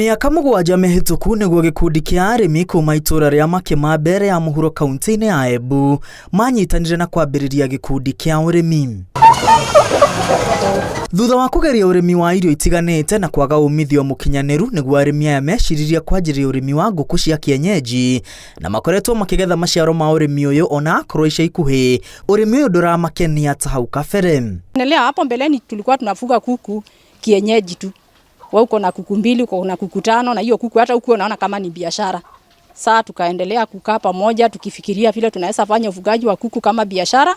Mĩaka 7 mĩhĩtũku nĩguo gĩkundi kĩa arĩmi kuma itũra rĩa Makĩma mbere ya mũhuro kaunti-inĩ ya Embu manyitanire na kwambĩrĩria gĩkundi kĩa ũrĩmi. Thutha wa kũgeria ũrĩmi wa irio itiganĩte na kwaga umithio mũkinyanĩru nĩguo arĩmi aya meciririe kwanjĩrĩria ũrĩmi wa ngũkũ cia kienyeji na makoretwo makĩgetha maciaro ma ũrĩmi ũyũ ona akorwo ica ikuhĩ ũrĩmi ũyũ ndũramakenia ta hau kabere. Endelea hapo mbeleni tulikuwa tunafuga kuku kienyeji tu. Wewe uko na kuku mbili, uko na kuku tano na hiyo kuku hata huku unaona kama ni biashara. Sasa tukaendelea kukaa pamoja tukifikiria vile tunaweza fanya ufugaji wa kuku kama biashara.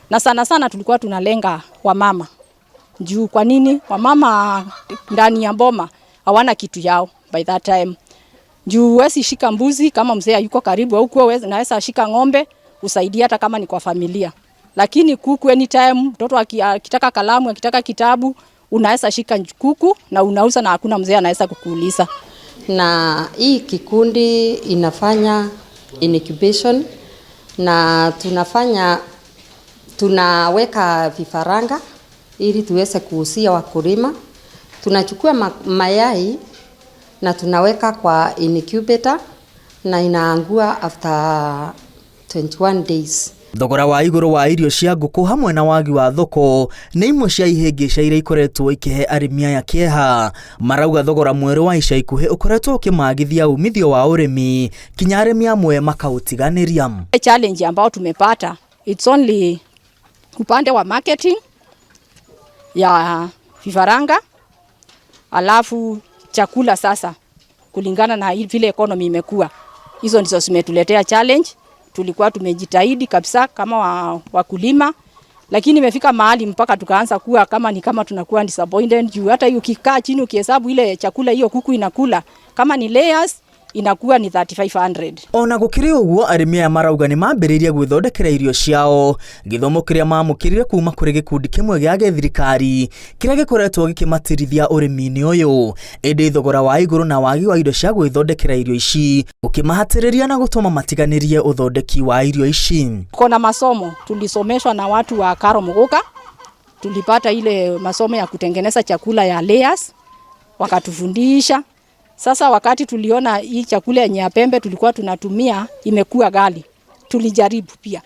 Na sana sana tulikuwa tunalenga wamama. Juu kwa nini? Wamama ndani ya boma hawana kitu yao by that time. Juu huwezi shika mbuzi kama mzee yuko karibu, au kuwa naweza shika ng'ombe usaidie hata kama ni kwa familia. Lakini kuku anytime mtoto akitaka kalamu, akitaka kitabu, unaweza shika kuku na unauza na hakuna mzee anaweza kukuuliza. Na hii kikundi inafanya incubation na tunaweka vifaranga ili tuweze kuuzia wakulima. Tunachukua mayai na tunaweka kwa incubator na inaangua after 21 days. Thogora wa igũrũ wa irio cia ngũkũ hamwe na wagi wa thoko nĩ imwe cia ihĩngĩca iria ikoretwo ikĩhe arĩmi aya kĩeha. Marauga thogora mwerũ wa ica ikuhĩ ũkoretwo ũkĩmagithia umithio wa ũrĩmi kinya arĩmi amwe makaũtiganĩria. Challenge ambao tumepata it's only upande wa marketing ya vifaranga, alafu chakula sasa kulingana na vile economy imekuwa. Hizo ndizo zimetuletea challenge. Tulikuwa tumejitahidi kabisa kama wakulima, lakini imefika mahali mpaka tukaanza kuwa kama ni kama tunakuwa disappointed juu hata ukikaa chini ukihesabu ile chakula hiyo kuku inakula kama ni layers inakuwa ni 3500. Ona gũkĩrĩ ũguo arĩmi aya marauga nĩ mambĩrĩirie gwĩthondekera irio ciao, gĩthomo kĩrĩa mamũkĩrire kuma kũrĩ gĩkundi kĩmwe gĩa gĩthirikari kĩrĩa gĩkoretwo gĩkĩmatirithia ũrĩmi-inĩ ũyũ, ĩndĩ thogora wa igũrũ na wagi wa indo cia gwĩthondekera irio ici ũkĩmahatĩrĩria na gũtũma matiganĩrie ũthondeki wa irio ici. Kuna masomo tulisomeshwa na watu wa Karo Muguka, tulipata ile masomo ya kutengeneza chakula ya layers, wakatufundisha. Sasa wakati tuliona hii chakula yenye ya pembe tulikuwa tunatumia imekuwa ghali, tulijaribu pia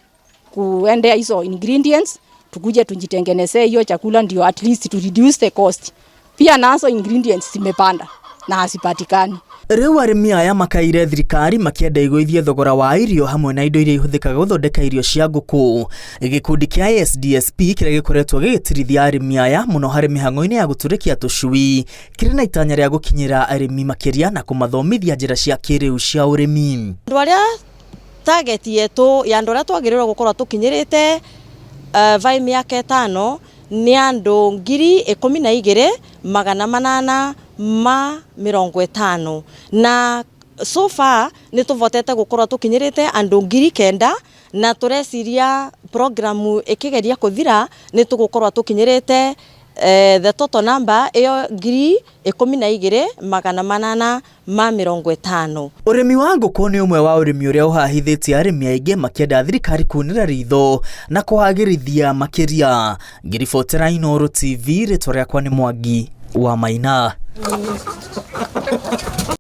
kuendea hizo ingredients tukuje tujitengenezee hiyo chakula ndio at least to reduce the cost. Pia nazo ingredients zimepanda na hazipatikani. Rĩu arĩmi aya makaire thirikari makĩenda ĩgũithie thogora wa irio hamwe na indo iria ihũthĩkaga gũthondeka irio cia ngũkũ. Gĩkundi kĩa SDSP kĩrĩa gĩkoretwo gĩgĩtirithia arĩmi aya mũno harĩ mĩhang'o-inĩ ya gũtũrĩkia tũcui kĩrĩ na itanya rĩa gũkinyĩra arĩmi makĩria na kũmathomithia njĩra cia kĩrĩu cia ũrĩmi. Andũ arĩa target yetu ya andũ arĩa twagĩrĩirwo gũkorwo tũkinyĩrĩte vai mĩaka 5 nĩ andũ ngiri ikũmi na igĩrĩ magana manana ma mĩrongo ĩtano, na so far nĩ tũvotete gũkorwo tũkinyĩrĩte andũ ngiri kenda, na tũreciria programu ĩkĩgeria kũthira nĩ tũgũkorwo tũkinyĩrĩte the total number ĩyo ngiri ikũmi na igĩrĩ magana manana ma mĩrongo ĩtano. Ũrĩmi wa ngũkũ nĩ ũmwe wa ũrĩmi ũrĩa ũhahithĩtie arĩmi aingĩ makĩenda thirikari kunĩra ritho na kũhagĩrithia makĩria. Ngĩribotera Inooro TV, rĩtwa rĩakwa nĩ Mwangi wa Maina.